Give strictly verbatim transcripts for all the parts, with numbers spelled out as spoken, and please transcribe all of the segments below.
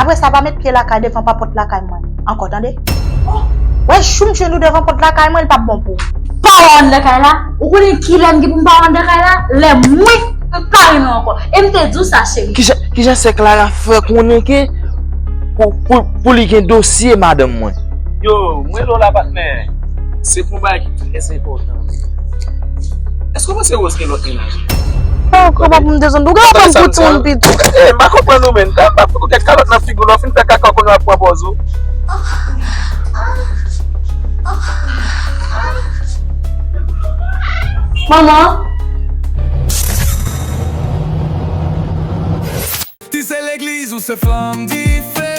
Apre sa, pa met pye lakay devan pa pòt lakay mwen ankò, tande? Wè, jou m jwenn ou devan pòt lakay mwen, li p ap bon pou ou. Pa wè w anndan kay la? Ou konnen kilè m gen pou m pa wè w anndan kay la? Lè mwen, m pa renmen w ankò. E m te di w sa, cheri. Kijan, kijan sè Clara fè konnen ke pou, pou, pou li gen dosye madanm mwen? Yo, mwen rele w la, patnè. Se pou bagay ki trè enpòtan. Èske w panse Rose gen lòt mennaj? Oh, kòman pou m desann? Ou gen yon fanm pou timoun pito. Eh, m pa konprann ou menm. Ou gen kalòt nan figi w, lè w fin fè kaka, w konnen w ap pran pòz ou. Manman. Ti se legliz ou se flanm dife.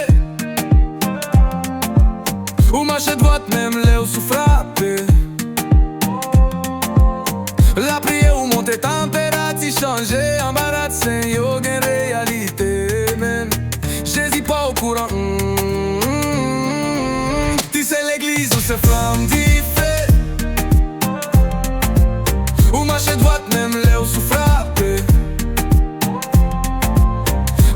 Ou mache dwat menm lè w sou frape. Lapriyè ou monte tanperati chanje anba rad sen yo gen reyalite menm. Jezi pa okouran. Mm, mm, mm. Ti se legliz ou se flanm dife. Ou mache dwat menm lè w sou frape.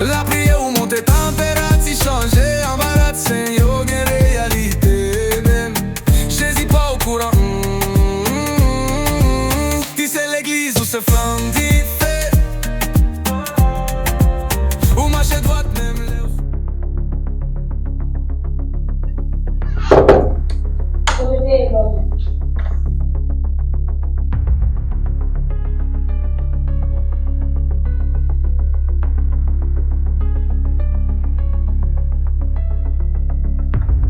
Lapriyè ou monte tanperati chanje anba rad sen yo gen reyalite menm. Jezi pa okouran. Mm, mm, mm, mm. Ti se legliz ou se flanm dife. Ou mache dwat menm lè w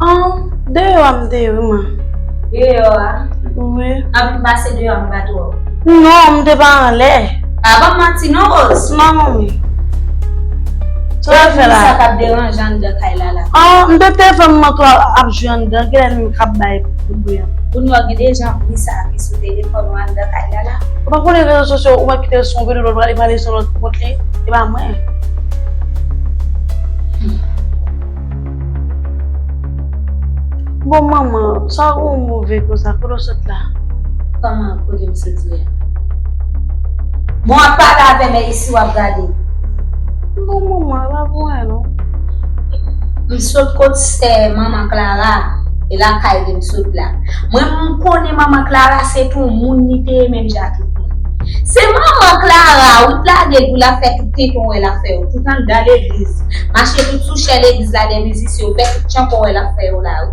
An, deyò a m te ye wi, man. Deyò a? Wi. Anpi m pase deyò a, m pa t wè w. Non, m te pa anlè. A, pa manti non, Rose. Non, manmi. Sa w ap fè la? Sa k ap deranje anndan kay la la? An, m te telefòn mwen ankò ap jwe anndan, genlè li k ap bay bri an. Ou nò gen deja bri sa ki sou telefòn ou anndan kay la la? Ou pa konnen rezo sosyo, ou pa kite l sou yon vide lòt, li prale sou lòt kont li, e pa mwen. Bon, manman, sa ou move konsa, kote w sot la? Kòman, kote m soti a? Bon, w ap pale avè m, e isi w ap gade. Bon, manman, e pa pou mwen, non. M sot kot sè manman Clara, e lakay li m sot la. Mwen, m konnen manman Clara se tou moun li te ye, menm jan ak tout moun. Se manman Clara, wi, t lage l pou l ap fè tout tenten wè l ap fè yo, tout anndan legliz. Mache tout sou chè legliz la, dèyè mizisyen yo, fè tout tchanpon wè l ap fè yo la, wi.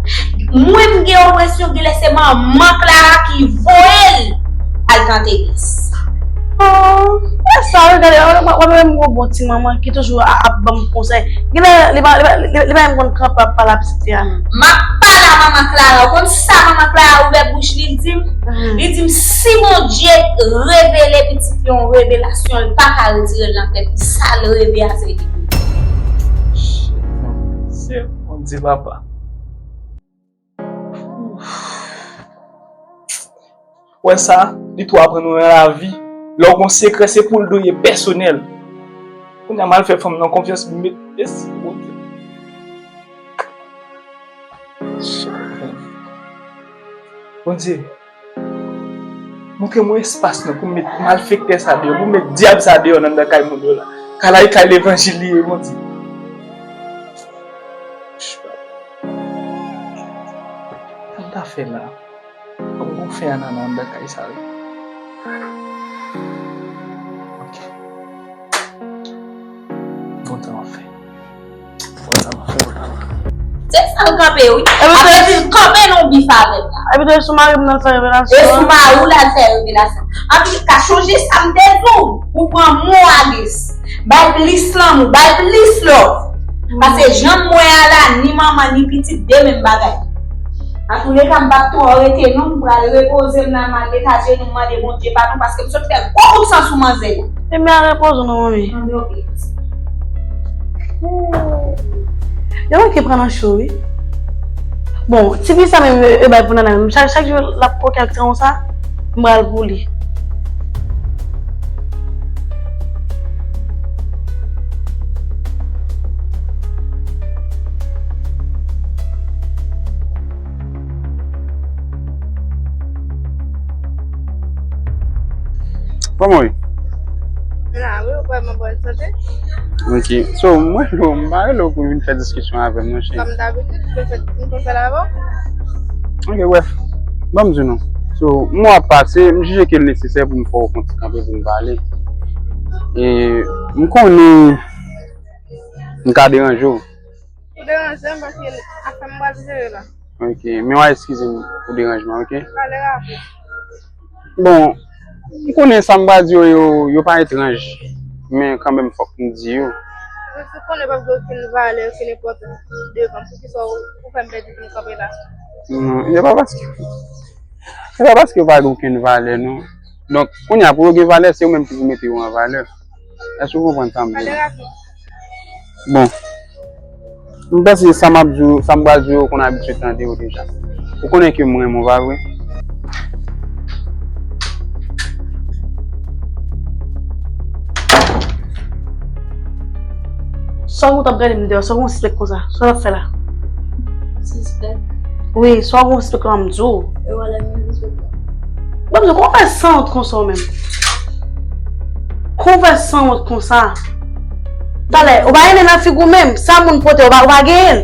Mwen, m gen enpresyon, genlè se manman Clara ki voye l al tante Gis. Oh, e sa, wi, gade, w ap wè m gon bon ti manman ki toujou a- ap ban m konsèy. Genlè li pa, li pa, li, li pa menm konn kanpe ap pale a pitit li a. M ap pale a manman Clara. Ou konn sa manman Clara ouvè bouch li, li di m? Mhm. Li di m, si Bondye revele pitit li yon revelasyon, li pa ka retire l nan tèt li. Sa l reve a, se li pou li. Bondye, papa. Wè sa, li tou aprann nou nan lavi. Lè w gon sekrè, se pou l dwe pèsonèl. Kounye a, m al fè fanm nan konfyans, m met esi Bondye. Bondye, montre mwen espas non pou m met malfektè sa deyò, pou m met dyab sa deyò nan anndan kay moun yo la. Kalay kay levanjil li ye, Bondye. Sa m ta fè la? Fòk m gon fè anana anndan kay sa wi. Ok. Bon tan w ap fè. Bon tan w ap fè, bon tan w ap fè. Se sa l kanpe wi. Apre di l kanpe nan bif avè l la. Epi tou e sou mari m nan l fè revelasyon. E sou mari w la l fè revelasyon. Anpi ka chonje sa m te di w. Ou pran mo a Gis. Bay plis lanmou, bay plis love. Paske jan m wè a la, ni manman, ni pitit, de menm bagay. Antouleka, m p ap twò rete non, m pral repoze m la, m al met ajenou, m mande Bondye padon, paske m sot fè gwo bout san sou manzè. Ebyen, al repoze w non, manmi. Anben, oke. Yo manke pran nan cho, wi. Bon, ti pi sa menm, yo, yo bay pou Nana menm. Chak, chak jou, l ap koke ak ti won sa, m pral pou li. Kòman w ye? La, wi, ou kwè m an bòn sante? Ok. So, mwen lo, m pa rele w pou vin fè diskisyon avè m, non, cheri. Kòm dabitid, m fè, m fè l avè w. Ok, bref. Ban m di nou. So, mwen ap pase, m jije ke l nesesè pou m fè w fè yon ti kanpe pou n pale. E m konnen m ka deranje w. Ou deranje m paske afè m pral jere la. Ok, men w a eskize m pou deranjman, ok? Pale rapid. Bon, m konnen sa m pral di yo, yo, yo pa etranj, men kanmenm fòk m di yo. Paske si w konnen w p ap gen okenn valè, okenn enpòtans devan m, poukisa w, ou fè m pèdi tan m kanpe la? Non, se pa paske, se pa paske yo pa gen okenn valè, non. Donk, kounye a, pou yo gen valè, se ou menm ki pou mete yo an valè. Èske w konprann sa m di? Pale rapid. Bon. M panse sa m ap di w, sa m pral di w, ou konn abitye tande yo deja. Ou konnen ke m renmen w, pa vre? Sa w t ap gade m deyò, sa w gon sispèk konsa? Sa w ap fè la? Sispèk? Wi, sa w gon sispèk la m di w. E wè lè m gen sispèk la. Bon, m di w, kòman w fè sanwont konsa w menm? Kòman w fè sanwont konsa? Talè, ou pa gen nen nan figi w menm, sa moun pote, ou pa, ou pa genyen l.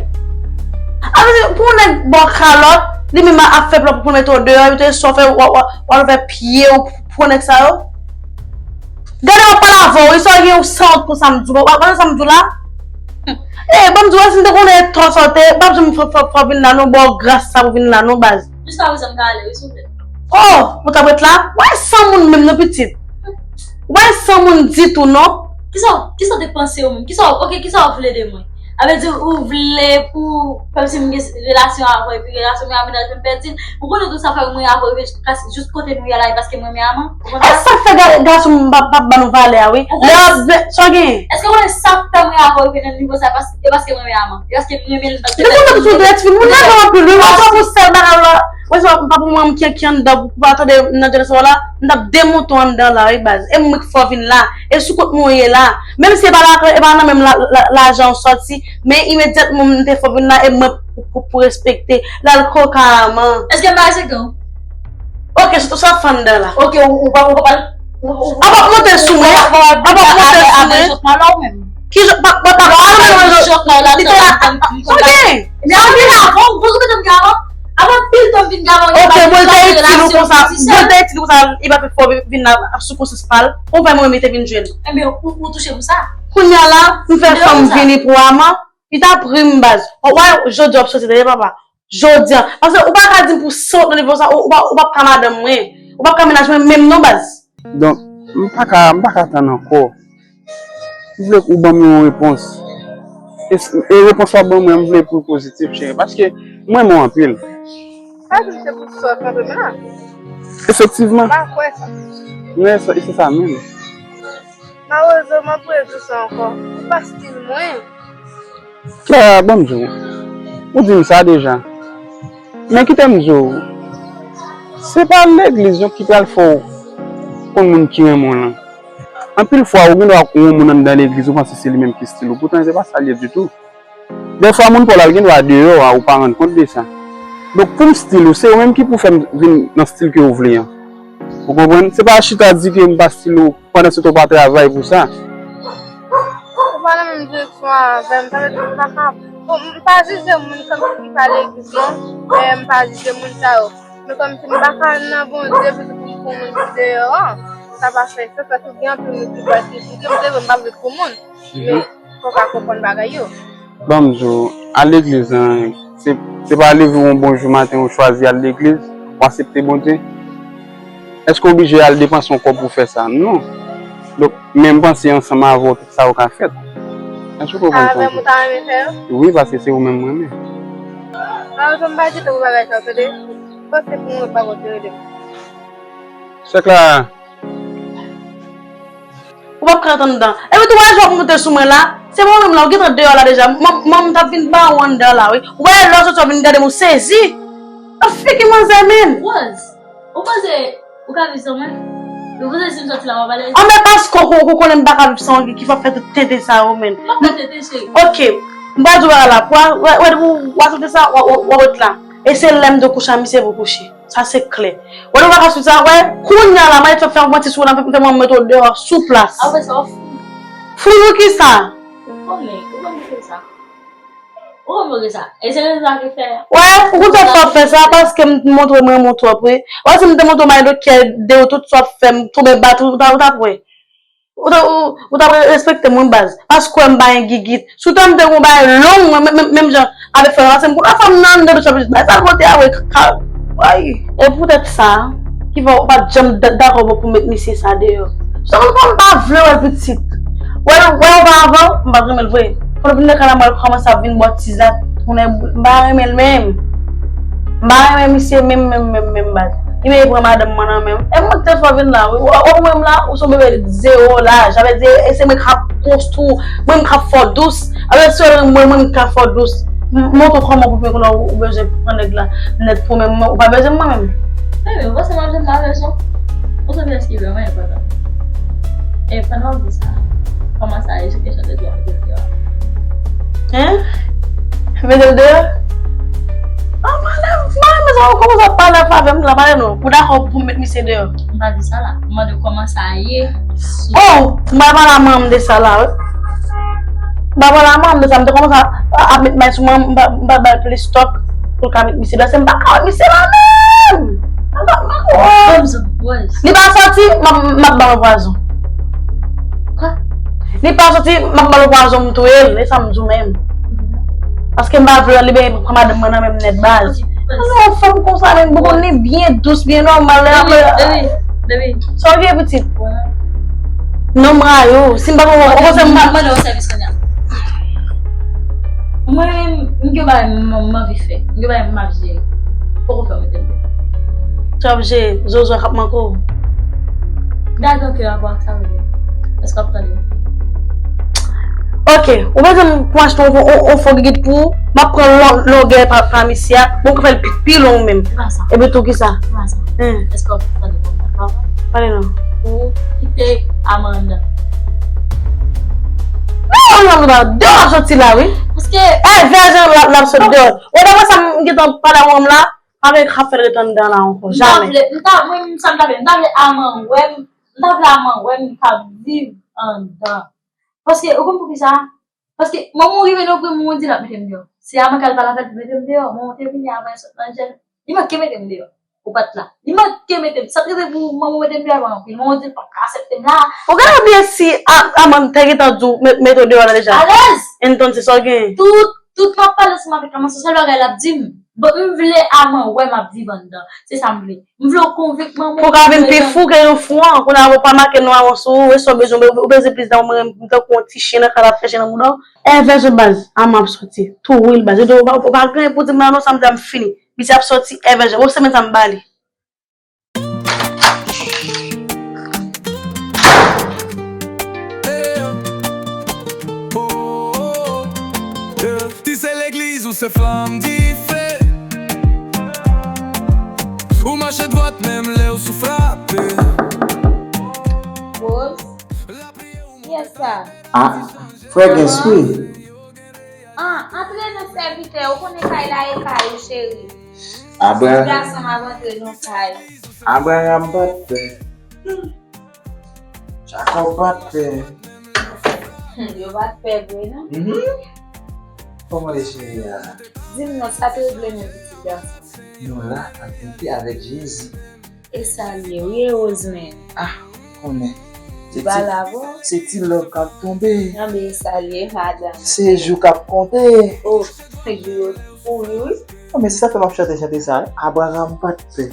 Apre, pou yon nèg ba w kalòt, li menm ap fè plan pou mete w deyò, epi te sa w fè, w, w, w al ouvè pye w pou nèg sa yo. Gade w ap pale avè w, wi, sa w gen yon sanwont konsa m di w, w, w, sa m di w la? E, ban m di w, si m te konnen tò sa w te, m p ap janm fè, fè, fè w vin la non, ba w gras sa pou vin la non, baz. Jiskaprezan m ka ale, wi, souple. Oh, ou t ap ret la? W pa san moun menm non, pitit. W pa san moun ditou non. Kisa, kisa w te panse ou menm? Kisa, ok, kisa w vle de mwen? A vle di ou vle pou, kòmsi m gen relasyon avè w, epi relasyon mwen a mennaj mwen pèdi l. Ou konnen tout sa fè mwen avè w rive jis kote nou ye la, e paske m renmen Aman. Ou konnen sa? E sa k fè ga-, gason m p ap, p ap ba nou valè a, wi. Lè w ap, sa w genyen? Èske ou konnen sa k fè mwen avè w rive nan nivo sa, e paske m renmen Aman? E paske m renmen l. Depi w t ap sou dèt fi, moun nan anpil, wi, w ap pou sèl bagay la. Wè, se pa pou mwen, m ki, ki anndan, pou pa tande nan dèt sa la, m t ap demonte w anndan la, wi, baz. E mwen k fè w vin la. E sou kont mwen w ye la. Menm si e pa la, e pa nan menm la, la, lajan w sòti, men imedyatman m te fè w vin la, e mwen pou, pou, pou respekte. L al koka Aman. Èske m pa respekte w? Ok, se sa w fè anndan la. Ok, ou, ou pa, ou pa, ou, ou, a p ap monte sou mwen. A p ap monte sou mwen. Jòt malè ou menm. Ki jòt, pa, pa, pa, pa, pa, jòt malè la, li te la. Ok. Men anpil avan, ou poze mete m gavan. Avan pil tan m vin gavan, ok, mwen te itil ou konsa, mwen te itil ou konsa, li pa fè fò vin la sou konsyans pa l. Ou fè mwen mete vin jwenn. Ebyen, ou, ou touche pou sa. Kounye a la, m fè fanm vini pou Aman, li ta pri m baz. Ou wè, jodi w ap soti dèyè papa. Jodi a. Paske ou pa ka di m pou sot nan nivo sa, ou, ou pa, ou p ap ka madanm mwen. Ou p ap ka mennaj mwen menm non baz. Donk, m pa ka, m pa ka tann ankò. M vle ou ban m yon repons. E, e repons w ap ban mwen, m vle pou pozitif, cheri. Paske m renmen w anpil. Sa di m se pou sa w kanpe m la. Efektivman. M pa kwè sa. Men se, se sa menm. Mawozo, m ap redi w sa ankò. Ou pa stil mwen. Clara, ban m di w. Ou di m sa deja. Men kite m di w, se pa legliz non ki pral fè w konn moun ki renmen w lan. Anpil fwa, ou gen dwa wè yon moun anndan legliz, ou panse se li menm ki stil ou. Poutan, se pa sa l ye ditou. Dèfwa, moun pa w la, l gen dwa deyò a, ou pa rann kont de sa. Donk, pou m stil ou, se ou menm ki pou fè m vin nan stil ke ou vle an. Ou konprann? Se pa chita di ke m pa stil ou, pandan se tan w pa travay pou sa. Ou pa nan menm direksyon avè m, sa vle di m pa ka, bon, m pa jije moun kòmsi m pa legliz non, men m pa jije moun sa yo. Men kòmsi m pa ka nan Bondye, epi pou m pou moun ki deyò an, sa pa fè sans, paske gen anpil moun ki pral kritike m, se vre m pa vle pou moun, men fò w ka konprann bagay yo. Ban m di w, al legliz lan, se, se pa leve w yon bon jou maten, ou chwazi al legliz, ou aksepte Bondye. Èske w oblije al depanse yon kòb pou fè sa? Non. Donk, men m panse ansanm avè w, tout sa yo ka fèt. Èske w konprann sa m di? Avè m ou ta renmen fè yo? Wi, paske se ou menm m renmen. Mawozo, m pa di tan pou bagay sa yo, tande. Panse pou mwen, pa konn rele m. Sè Clara. Ou p ap ka ret anndan. Epi tou, wè jan w ap monte sou mwen la, se mwen menm la, ou gentan deyò la deja. Manman m t ap vin ba ou anndan la, wi. Ou wè lè w soti w ap vin gade m, ou sezi. Ap figi manzè, menn. Rose, ou panse ou ka viv san mwen? Ou panse si m soti la, w ap ale? Anben paske ou, ou konnen m pa ka viv san ou ki, ki fè w ap fè tout tenten sa yo, menn. M ap fè tenten, cheri. Ok, m pral di w bagay la. Wè, wè, wè, depi w aksepte sa, w, w, w ap ret la. E se lè m di w kouche a misye pou kouche. Sa se klè. Wè nou pa ka sou sa, wè, kounye a la, m ap fè yon manti sou ou la, m fè, m fè mwen mete w deyò sou plas. Apre sa, w fou. Fou pou kisa? Konnen, ou konn fè sa. Ou konn fè sa. E se rezon sa ki fè. Wè, ou konn sa w ap fè sa, paske m montre mwen mwen twòp, wi. Wè, si m te montre w mayo de kè de ou tout sa w ap fè, m tonbe bat ou, ou ta, ou ta pran. Ou ta, ou, ou ta respekte mwen baz. Paske m pa yon gigit. Sitou m te gon bagay long, mwen, menm, menm jan avèk fanm, paske m konn fanm nan, m te bezwen plis bagay. Sa l pote a, wi, ka, ay. E poutèt sa, ki fè ou pa t janm d-, dakò pou, pou met misye sa deyò. Sa konn fè m pa vle wè l pitit. Wè, wè, oparavan, m pa t renmen l vre. Kote vin nan kay la, mwen kòmanse ap vin bò tizan, tounen, m pa renmen l menm. M pa renmen misye menm, menm, menm, menm, baz. Li menm pran madanm mwen nan menm. E mwen te fè vin la, wi. Ou, ou menm la, ou se yon bebe zewo laj. Sa vle di, e se mwen k ap konstwi, mwen k ap fè w dous. Alò, se mwen, mwen k ap fè w dous. M-, montre w kòman pou mwen konnen ou, ou bezwen pran nèg la nèt pou mwen, ou pa bezwen mwen menm. Baby, ou panse m ap janm pa bezwen w? Ou santi èske vrèman enpòtan? E pandan w di sa, kòman sa ye, se kesyon de dwa mete l deyò a? Hein? Mete l deyò? Ah, pale, pale, mezanmi, ou kòmanse ap pale avè m la, pale non. Ou dakò pou m met misye deyò? M pa di sa la. M mande w kòman sa ye. Oh, m pa pale a manman m de sa la, wi. M pa pale a manman m de sa, m te kòmanse ap, ap met may sou manman m, m pa, m pa ba l plis tòk pou l ka met misye deyò. Se m pa ka wè misye la menm. M pa, m pa, oh. Li pa soti, m ap, m ap ba l pwazon. Kwa? Li pa soti, m ap ba l pwazon, m touye l. E sa m di w menm. Paske m pa vle li ben pran madanm mwen nan menm nèt baz. Yon fanm konsa menm, bon, li byen dous, byen nòmal, lè apre. Baby, baby, baby. Sa w gen pitit? Non, m rayi w. Si m pa t wè w, ou panse m pa. M mande w sèvis kounye a. Mwen menm, m gen bagay m, m anvi fè. M gen bagay m ap jere. Poko fè mwen tande. Sa ap jere, zozo k ap manke w. Gade yon kè rapò ak sa, baby. Èske w ap tande? Ok, ou bezwen m pou m achte yon, yon, yon fo gigit pou ou, m ap pran lon-, longè pa, pa misye a, bon, m ka fè l pi, pi long menm. Se pa sa. Epi tou ki sa? Se pa sa. Èske w ap tande? Pale non. Ou kite Amanda. Non, non, non, non, deyò l ap soti la, wi. Paske. E vèjen l ap, l ap soti deyò. Ou daprè sa m gentan pale a manman m la, pa gen k ap fè l ret anndan la ankò, jamè. M ta vle, m ta, mwen, sa m ta vle, m ta vle Aman wè m, m ta vle Aman wè m k ap viv anndan. Paske, ou konn poukisa? Paske, manman w rive nan premye moman, di l ap mete m deyò. Se Aman k al pale avè l pou mete m deyò. Manman w te vini avan l sot nan jèn. Li manke mete m deyò. Ou pa t la. Li manke mete m. Sa t rete pou manman w mete m deyò pa anpil. Manman w di l pa ka aksepte m la. Ou genlè bliye si A-, Aman te gentan di w met-, mete w deyò la deja. Alèz! Entonces, sa w gen? Tout, tout m ap pale ansanm avèk Aman, se sèl bagay l ap di m. Bon, m vle Aman wè m ap viv anndan. Se sa m vle. M vle w konvenk manman w. Pou w ka vin pi fou ke yon fou an. Kounye a ou pa make non a yon sou ou, e sa w bezwen, ou bezwen plis dan mwen, m tankou yon ti chen nan kay la ap chèche nan mouda w. Èvè je baz, Aman ap soti. Tou wi l baz. Ou pa, ou pa gen pou di m la non, sa m di a m fini. Misye ap soti, èvè je. Bon, semèn sa m ba li. Ti se legliz ou se flanm dife. Ou mache dwat menm lè ou sou frape. Rose? Kiyès sa? Ah, frè Gens, wi. Ah, antre non sèvitè, ou konnen kay la e kay ou, cheri. Abra- Ti gason m ap antre nan kay. Abraham pa t pè. Jacob pa t pè. Hmm, yo pa t pè vre, non? Mhm. Kòman le cheri a? Di m non, sa te regle men pitit gason? Nou la, an tente avèk Jezi. E sa l ye, wi, Rosemary. Ah, konnen. Se ti, se ti love k ap tonbe. Nan men e sa l ye, madanm. Se jou k ap konte. Oh, jou yo pouri, wi. Non, men se sa fè m ap chante chante sa, wi. Abraham pa t pè.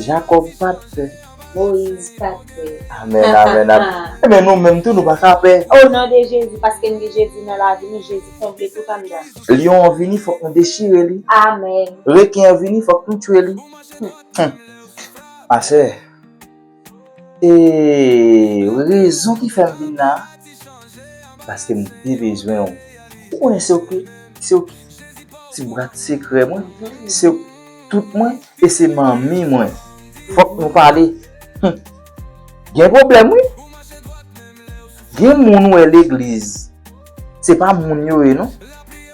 Jacob pa t pè. Moyiz pa t pè. Amèn, amèn, amèn. Ebyen, nou menm tou, nou pa ka pè. O non de Jezi, paske n gen Jezi nan lavi nou, Jezi konble tout anndan. Lyon an vini, fòk nou dechire li. Amèn. Reken an vini, fòk nou tchwe li. Hmm. Masè, e rezon ki fè m vin la, paske m te bezwen w. Ou konnen se w ki, se w ki ti brat sekrè mwen, se w ki tout mwen, e se manmi mwen. Fòk nou pale. Hmm. Gen pwoblèm, wi. Gen moun ou wè legliz. Se pa moun yo ye, non.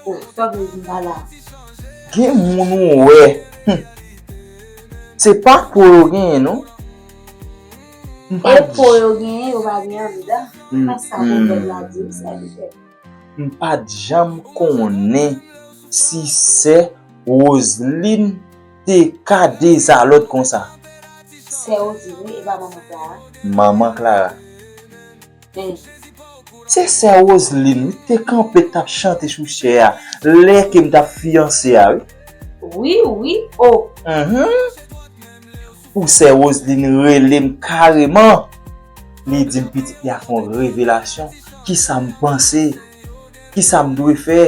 Oh, sa vle di m pa la. Gen moun ou wè. Hmm. Se pa kwo yo genyen, non. M pa Efo yo genyen, yo pa gen anndan. Nan sa nouvèl la di wi, sèvitè. M pa t janm konnen si sè Roseline te ka dezalòd konsa. Sè Roseline, wi, e pa manman Clara? Manman Clara. Men. Se sè Roseline, wi, te kanpe t ap chante sou chè a, lè ke m t ap fiyanse a, wi. Wi, wi, o. Mhm. Pou sè Roseline rele m kareman. Li di m pitit li a fè yon revelasyon. Kisa m panse? Kisa m dwe fè?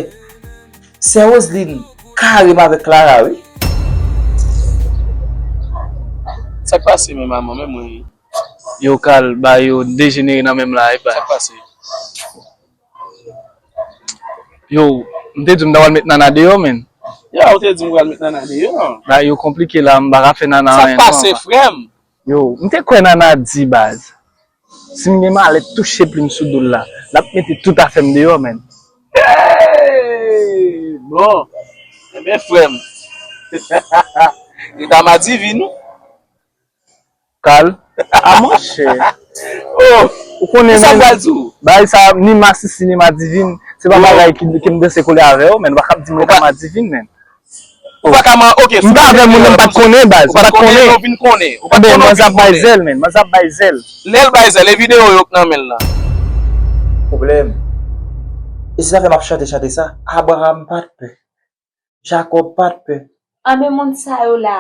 Sè Roseline kare m avèk Clara, wi. Sa k pase, men manman, men mwen. Yo, Carl, ba yo dejenere nan menm la, e ba. Sa k pase? Yo, m te di w m ta pral met Nana deyò, men. Ya, ou te di m pral met Nana deyò. Ba yo konplike la, m pa ka fè Nana anyen non. Sa k pase, frè m? Yo, m te kwè Nana di, baz. Si m gen malèt touche plim sou do l la, l ap mete tout afè m deyò, men. Hey! Bon. Enben, frè m. Li ta madivin, wi. Carl. A monchè. Oh! Ou konnen, men, bagay sa, ni masisi, ni madivin, se pa bagay ki, ki m danse kole avè w, men. Ou pa ka ap di m li ta madivin, men. Ou pa ka man, ok. M pa avè moun, m pa t konnen, baz. M pa t konnen. Ou vin konnen. Ou pa t konnen, ou vin konnen. Manzè ap bay zèl, men. Manzè ap bay zèl. Lè l bay zèl, e videyo yo k nan men l lan. Pwoblèm. E se sa fè m ap chante, chante sa. Abraram pa t pè. Jakòb pa t pè. Anben, moun sa yo la.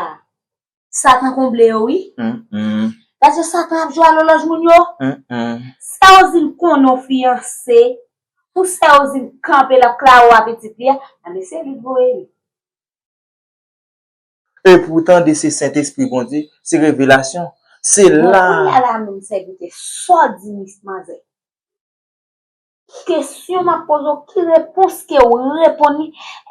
Satan konble yo, wi. Mm, mm. Paske Satan ap jwe a lòlòj moun yo. Mm, mm. Sè Roseline konnen w fiyanse. Pou sè Roseline kanpe l ap klare w a pitit li a. Anben, se li k voye li. Epi w tande se Sentespri Bondye, se revelasyon. Se la. Bon, kounye a la menm, sèvitè, sa w di, mis manzè? Kesyon m ap poze w, ki repons ke w reponn li?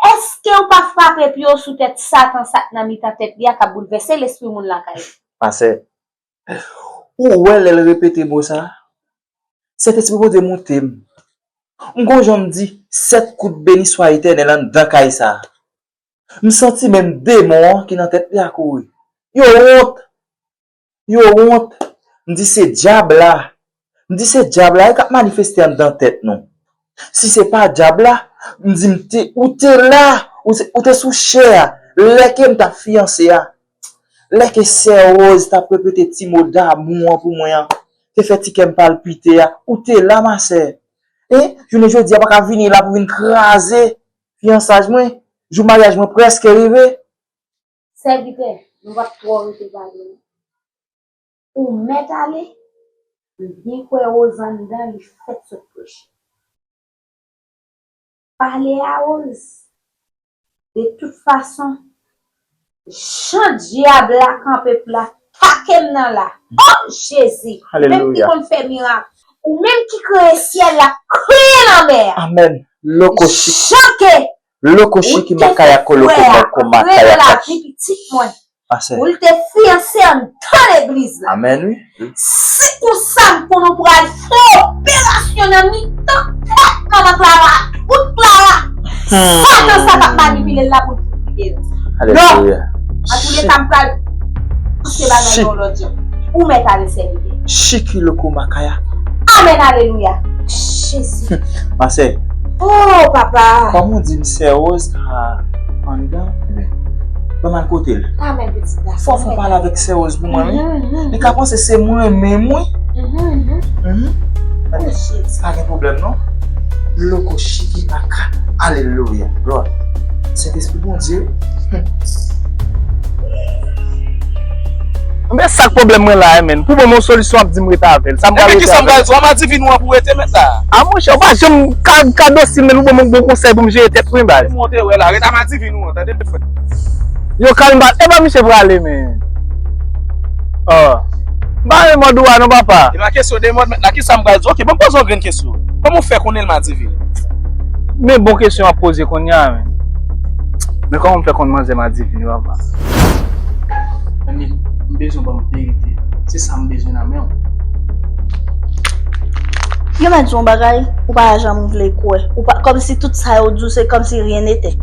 Èske w pa frape pye w sou tèt Satan, sa k nan mitan tèt li a, k ap boulvèse lespri moun lakay li? Pasè, ou wè lè l repete mo sa a? Sentespri Bondye moute m. M gon jan m di, sèt kout beniswa etènèl anndan kay sa a. M santi menm demon an ki nan tèt li a kouri. Yo wont! Yo wont! M di se dyab la. M di se dyab la wi k ap manifeste anndan tèt nou. Si se pa dyab la, m di m te, ou te la, ou te, ou te sou chè a, lè ke m t ap fiyanse a. Lè ke sè Rose t ap repete ti mo damou an pou mwen an, te fè ti kè m palpite a, ou te la, ma sè. E, jounen jodi a, pa ka vini la pou vin kraze fiyansaj mwen. Jou maryaj mwen prèske rive. Sèvitè, nou p ap twò rete pale non. Ou mèt ale, m byen kwè Rose anndan li fèt sot preche. Pale a Rose. De tout fason, jan dyab la kanpe pou l atake m nan la. Oh, Jezi! Ou menm ki konn fè mirak. Ou menm ki kreye syèl la, kreye lanmè a. Amèn. Loko chiki. Jan ke Loko chiki makaya koloko moko makaya kach. Pou l te fiyanse anndan legliz la. Amèn, wi. Si konsa m konnen w pral fè operasyon nan mitan tèt manman Clara ak tout Clara. Satan sa k ap manipile l la pou l kite l. Non. Alelouya. Antouleka, m pral pouse bagay nan yon lòt jan. Ou mèt ale sèvitè. Chiki loko makaya. Amèn, alelouya. Jezi. Ma sè. Oh, papa. Kòman w di m sè Rose ka anndan? Ban m al kote l. Amèn, pitit gason. Fò w fè yon pale avèk sè Rose pou mwen, wi. Li ka panse se mwen menm, wi. Oh, Jezi. Pa gen pwoblèm, non. Loko chiki paka. Alelouya. Glwa. Sentespri Bondye. Men sa k pwoblèm mwen la, men. Pou ban m yon solisyon, w ap di m rete avè l. Sa m pral rete avè l. Epi kisa m pral di w? A madivin ou an pou rete mèt la. A monchè, ou pa janm ka, ka dosil, men ou ban m yon bon konsèy pou m jere tèt mwen, baz. Ou monte wè la, rete a madivin ou an, tande frè. Yo, Carl, m pa, e pa misye prale, men. Oh. M pa renmen mòd ou a non, papa. E pa kesyon de mòd mèt la, kisa m pral di? Ok, ban m poze yon grenn kesyon. Kòman w fè konnen l madivin? Men bon kesyon w ap poze kounye a, men. Men kòman m fè konn manzè madivin, papa? Men, m bezwen w ban m verite. Se sa m bezwen nan men w. Yo mèt di yon bagay, ou pa janm vle kwè. Ou pa, kòmsi tout sa yo di w, se kòmsi rien n'était.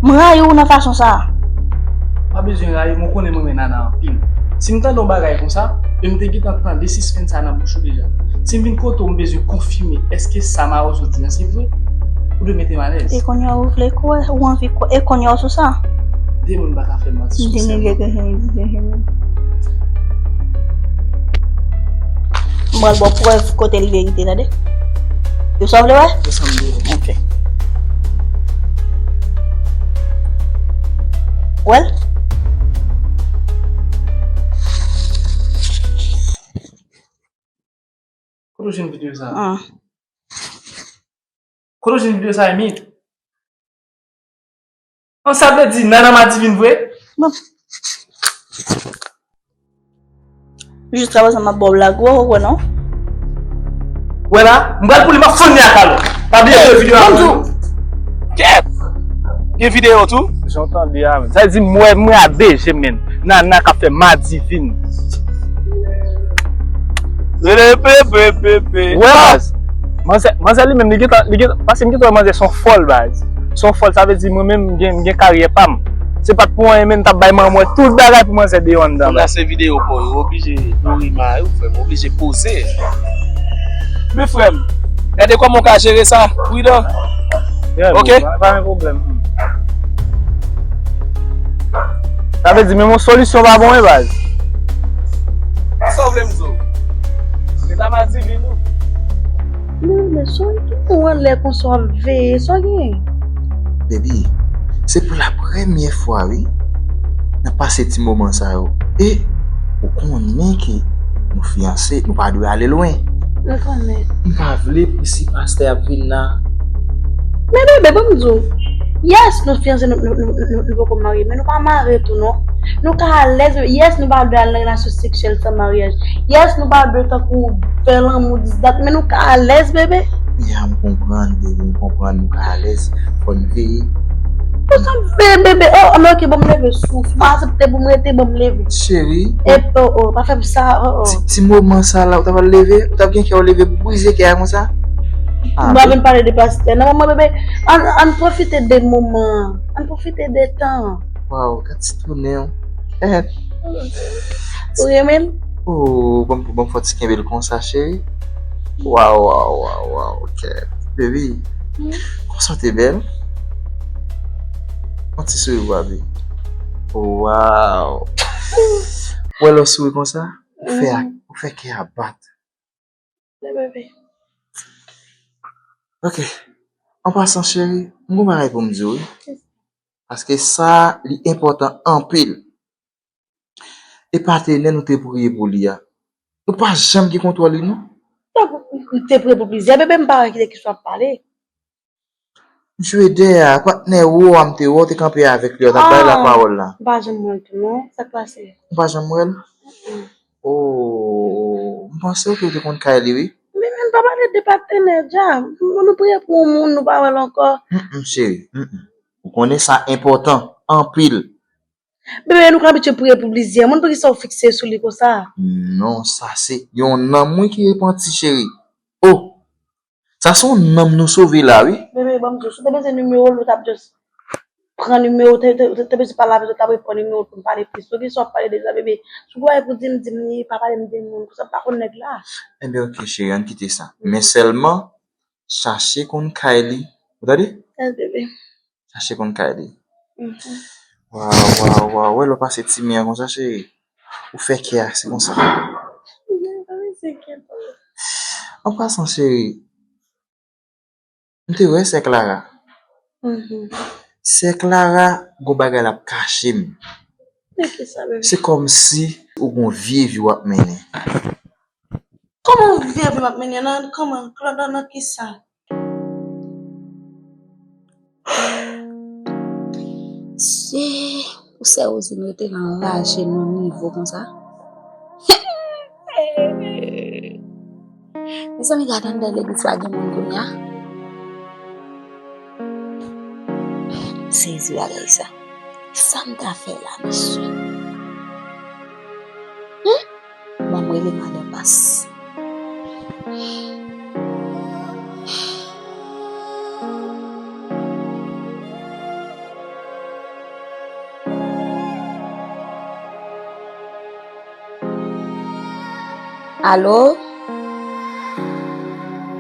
M rayi w nan fason sa a. Pa bezwen rayi m, ou konnen m renmen Nana anpil. Si m tande yon bagay konsa, e m te gentan tande sispenn sa nan bouch ou deja. Si m vin kote w, m bezwen konfime èske sa Mawozo di an se vre, ou dwe mete m alèz. E kounye a ou vle kwè, ou anvi kwè, e kounye a ou sou sa? De moun pa ka fè manti sou sèman. M pral ba w prèv kote l verite, tande. Ou sa w vle wè? Ou sa m vle wè. Ok. Wè l? Kote w jwenn videyo sa a? Ah. Kote w jwenn videyo sa a, Emile? An, sa vle di Nana Madivin vre? Bon. Jiska prezan m ap ba w blag, ou wè non? Wè la, m pral pou li, m ap fann li ak alò. Pa bliye videyo a. Kèt! Gen videyo tou? Jan w tande a, men. Sa vle di m wè, m wè a de je m, men. Nana k ap fè Madivin. Rele pe, pe, pe, pe. Wè, baz. Manzè, manzè li menm, li gentan, li gentan, paske m gentan wè manzè se yon fòl, baz. Se yon fòl, sa vle di mwen menm, m gen, m gen karyè pa m. Se pa t pou anyen, men m t ap bay manman mwen tout bagay pou manzè deyò anndan, baz. Kòm se videyo pa w, ou oblije nouri mari w, frè m, ou oblije poze. Men frè m, gade kòman w ka jere sa, pridan. Yeah, ok? Bro, pa, pa gen pwoblèm. Sa vle di, menm yon solisyon pa bon, wi, baz. Sa w vle m di w? Se ta Madivin, wi. Men, men, sa w gen anlè konsa w ap veye? Sa w gen? Baby, se pou la premyè fwa, wi, n ap pase ti moman sa yo. E ou konnen ke nou fiyanse, nou pa dwe ale lwen. Mwen konnen. M pa vle pou si pastè ap vin la. Men bebe, ban m di w. Yes, nou fiyanse, nou, nou, nou, nou, nou poko marye, men nou pa mare tou, non. Nou ka alèz, bebe. Yes, nou pa dwe al nan relasyon seksyèl san maryaj. Yes, nou pa dwe tankou fè lanmou dis dat, men nou ka alèz, bebe. Ya, m konprann, bebe, m konprann, nou ka alèz. Fò n veye. Ou sa veye, bebe? Oh, oh, men ok, ban m leve souf. M pa aksepte pou m rete, ban m leve. Cheri. E, oh, oh, pa fè m sa, oh, oh. Ti, ti moman sa la, ou ta pral leve, ou t ap gen kè w leve pou brize kè a konsa? Ah, m pa vin pale de pastè. Non, manman, bebe, ann, ann pwofite de moman an. Ann pwofite de tan an. Waw, gad ti tounen w. Eh. Ou renmen l? Oh, ban m, ban m fè w ti kenbe l konsa, cheri. Waw, waw, waw, waw, ok. Baby, konsa w te bèl. Yon ti souri pou papi. Waw. Wè lè w souri konsa, ou fè a, ou fè kè a bat. Bebe. Ok. An pasan, cheri, m gon bagay pou m di w, wi. Paske sa, li enpòtan anpil. E patnè nou te priye pou li a, nou pa janm gen kontwòl li, non. Donk, m te priye pou plizyè bebe, m pa wè ki de ki sou ap pale. Jwe dèyè a, patnè ou a m te wè w te kanpe avèk li a, w t ap bay lapawòl la. M pa janm wè l tou, non. Sa k pase? Ou pa janm wè l? Mm-mm. Oh, m panse w te konn kay li, wi. Men, men, pa pale de patnè, dja. Nou priye pou yon moun, nou pa wè l ankò. Mm, mm, cheri, mm, mm. Ou konnen sa enpòtan, anpil. Bebe, nou ka abitye priye pou plizyè moun, poukisa w fikse sou li konsa? Non, sa se yon nanm, wi, ki repanti, cheri. Oh! Sa se yon nanm nou sove la, wi. Bebe, ban m di w, si w te bezwen nimewo l, ou t ap just pran nimewo, te, te, te, te bezwen pale avè l, ou t ap ret pran nimewo l pou n pale plis. Poukisa w ap pale de sa, bebe? Si w gen bagay pou di m, di m li, pa pale m de moun, konsa m pa konn nèg la. Enben, ok, cheri, ann kite sa. Men sèlman, chache konn kay li. Ou tande? Yes, bebe. Chache konn kay li. Mhm. Waw, waw, waw. Wè lè w pase ti men an konsa, cheri. Ou fè kè a, se konsa. An pasan, cheri, m te wè sè Clara. Mhm. Sè Clara, gon bagay l ap kache m. Men kisa, bebe? Se kòmsi ou gon vye vi w ap mennen. Kòman vye vi m ap mennen nan, kòman, nan, nan, nan kisa? Se pou sè Rosine rete nan raje nan nivo konsa. Mezanmi, gade anndan legliz pa gen moun kounye a. Sezi bagay sa. Sa m ta fè la, mesye? Hmm? Ban m rele madan Pas. Alo?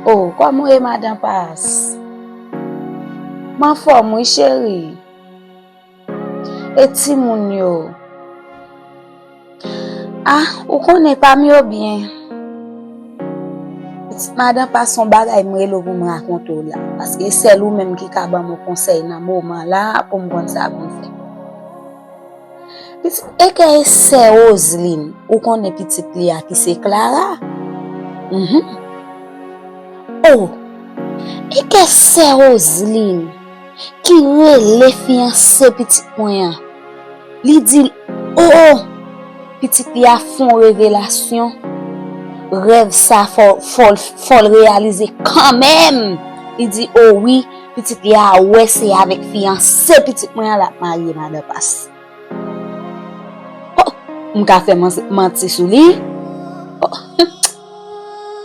O, kòman w ye, madan Pas? M anfòm wi, cheri. E timoun yo? Ah, ou konnen pa m yo byen. Pitit madan Pas, se yon bagay m rele w pou m rakonte w la. Paske sèl ou menm ki ka ban m yon konsèy nan moman la pou m konn sa pou m fè. Pitit, e kè e sè Roseline, ou konnen pitit li a ki se Clara? Mhm. O, e kè sè Roseline ki rele fiyanse pitit mwen an. Li di l, o, o, pitit li a fè yon revelasyon. Rèv sa fò, fò, fò l reyalize kanmenm. Li di, o wi, pitit li a wè se avèk fiyanse pitit mwen an l ap marye, madan Pas. O, m ka fè man-, manti sou li? O,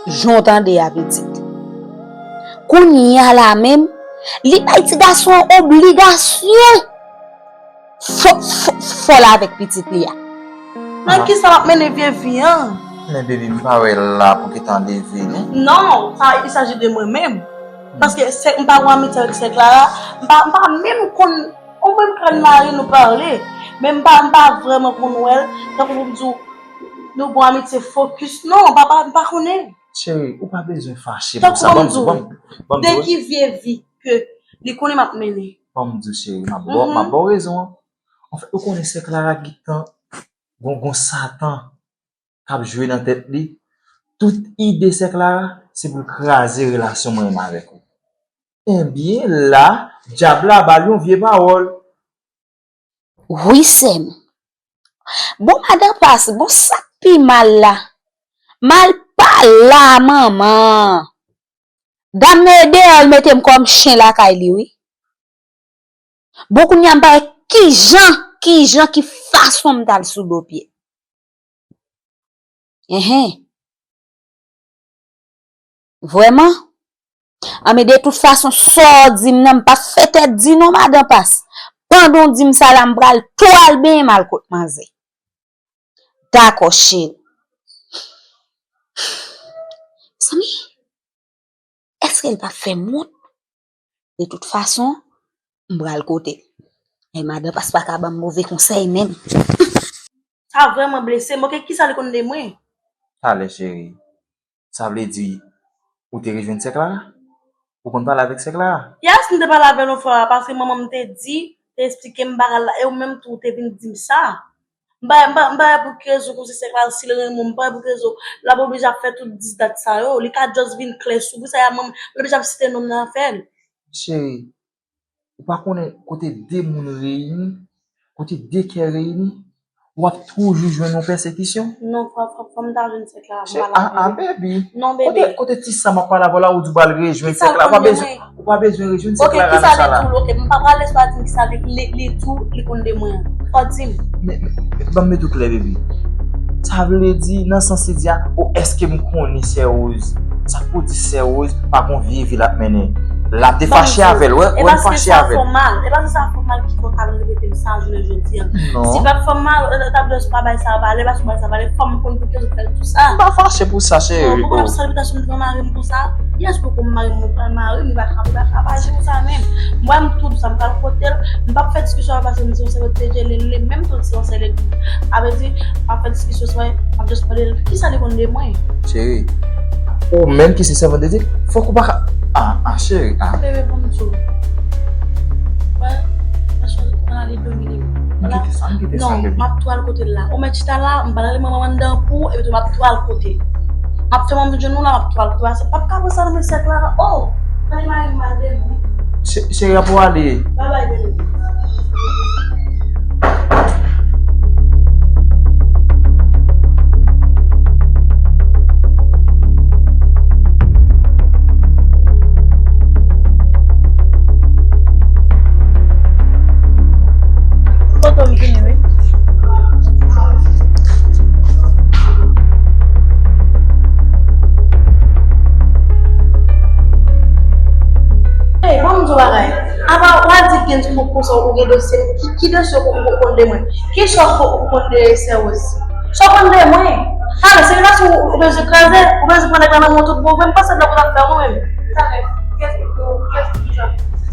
jan w tande a, pitit. Kounye a la menm, li bay ti gason an obligasyon. Fò, fò, fò l avèk pitit li a. Nan kisa w ap mennen vye vi an? Men baby, m pa wè l la pou gentan leve, non. Non, sa, il s'agit de mwen menm. Paske sè, m pa gen amitye avèk sè Clara, m pa, m pa menm konn, ou menm Clara, nou pale, men m pa, m pa vrèman konn wè l, tankou pou m di w, nou gen amitye fokis, non, m pa, pa, m pa konnen. Cheri, ou pa bezwen fache pou sa. Tankou pou m di w, de ki vye vi ke li konnen m ap mennen. Ban m di w, cheri, m ap ba w, m ap ba w rezon an. Anfèt, ou konnen sè Clara gentan gon, gon Satan k ap jwe nan tèt li. Tout ide sè Clara, se pou l kraze relasyon mwen menm avèk ou. Ebyen, la, dyab la ba l yon vye pawòl. Wi, sè m. Bon, madan Pas, bon, sa k pi mal la? Mal pa la, manman. Dam nan e deyò l mete m kòm chen lakay li, wi. Bon, kounye a m pa wè kijan, kijan, ki fason m t al sou do pye. Enhen. Vrèman? Anben, de tout fason, sa w di m nan, m p ap fè tèt di non, madan Pas. Pandan w di m sa la, m pral tou al benyen m al kot manzè. Dakò, cheri. Mezanmi, èske l p ap fè m wont? De tout fason, m pral kote l. E madan Pas pa ka ban m move konsèy menm. Sa vrèman blese m. Oke, kisa li konn de mwen? Talè, cheri. Sa vle di, ou te rejwenn sè Clara? Ou konn pale avèk sè Clara? Yes, m te pale avè l yon fwa, paske manman m te di, te eksplike m bagay la, e ou menm tou, ou te vin di m sa. M pa, m pa, m pa wè pou ki rezon konsa sè Clara, si l renmen w, m pa wè pou ki rezon l ap oblije ap fè tout dis dat sa yo. Li ka just vin klè sou pou sa, y a manman, l oblije ap site non m nan afè l. Cheri, ou pa konnen kote de moun reyini, kote de kè reyini, w ap toujou jwenn yon pèsekisyon. Non, fò, fò, fò m ta jwenn sè Clara, m pale avè l. Ah, ah, baby. Non, bebe. Kote, kote ti sa m ap pale avè w la, ou di w pral rejwenn sè Clara. Ou pa bezwen, ou pa bezwen rejwenn sè Clara nan sa la. Oke, kisa li di w? Oke, m pa prale swa di m kisa li, li, li di w, li konn de mwen. Fò di m. Men, men, men, ban m met ou klè, baby. Sa vle di, nan sans li di a, o, èske m konnen sè Rose? Sa k pou di sè Rose pa gon vye vi l ap mennen? L ap te fache avè l, wè, wè m fache avè l. E paske sa fè w mal, e paske sa fè w mal ki fè w t al repete m sa jounen jodi a. Non. Si pa t fè m mal, ou t ap just pa bay sa valè, paske ou bay sa valè, fò m konn pou ki rezon w fè l tou sa. M pa fache pou sa, cheri. Bon, pou konn ap sa repitasyon m devan mari m konsa, yes, poko m mari m, mwen pral mari m, li pa ka, li pa ka fache pou sa menm. Mwen, m tou di sa, m pral kote l, m p ap fè diskisyon avè l paske m di yon sèl te djele, li menm tou di yon sèl. Sa vle di, m p ap fè diskisyon sou, m ap just mande l kisa li konn de mwen. Cheri, ou menm ki se sèvant de Dye, fòk ou pa ka, ah, ah, cheri, ah. Bebe, bon, m di w. Wè, franchman, ann ale domine. M kite sa, m kite sa, bebe. Non, m ap tou al kote l la. Ou mèt chita la, m pral rele manman m anndan pou ou, epi tou m ap tou al kote l. M ap fè manmi jwenn nou la, m ap tou al kote l. Sa p ap ka pran sa nan men sèk la, oh! Ann ale mari m al de nou. Che-, cheri, ap ou ale. Bye bye, bebe. Foto m vini, wi. Ey, ban m di w bagay. Apa w al di Gens pou konsa ou gen dosye m. Ki, ki dosye ou, ou konn de mwen? Ki sa ou, ou konn de sè Rose? Sa w konn de mwen? Alò, se relasyon ou bezwen kraze, ou bezwen pran nèg la nan men w tout bon vre, m panse l la pou t ap fè w menm.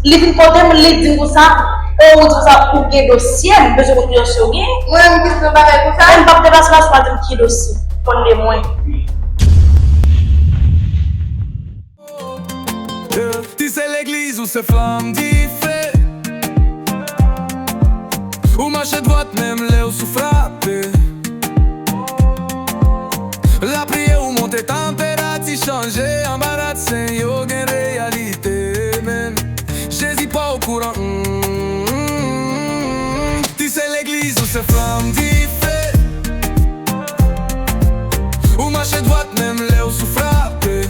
Li vin kote m, li di m konsa, o, ou di konsa, ou gen dosye, m bezwen konn ki dosye w gen. Mwen menm ki se yon bagay konsa. Men m p ap deplase la, swa di m ki dosye. Konn de mwen. Ti se legliz ou se flanm dife. Ou mache dwat menm lè w sou frape. Lapriyè ou monte tanperati chanje anba rad sen yo gen reyalite menm. Jezi pa okouran. Ti se legliz ou se flanm dife. Ou mache dwat menm lè w sou frape.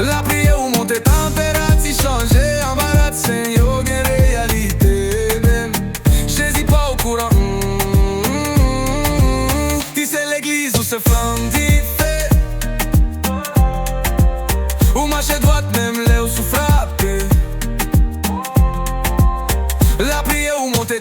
Lapriyè ou monte tanperati chanje anba rad sen yo gen reyalite menm. Jezi pa okouran. Ti se legliz ou se flanm dife. Ou mache dwat menm lè w sou frape. Lapriyè ou monte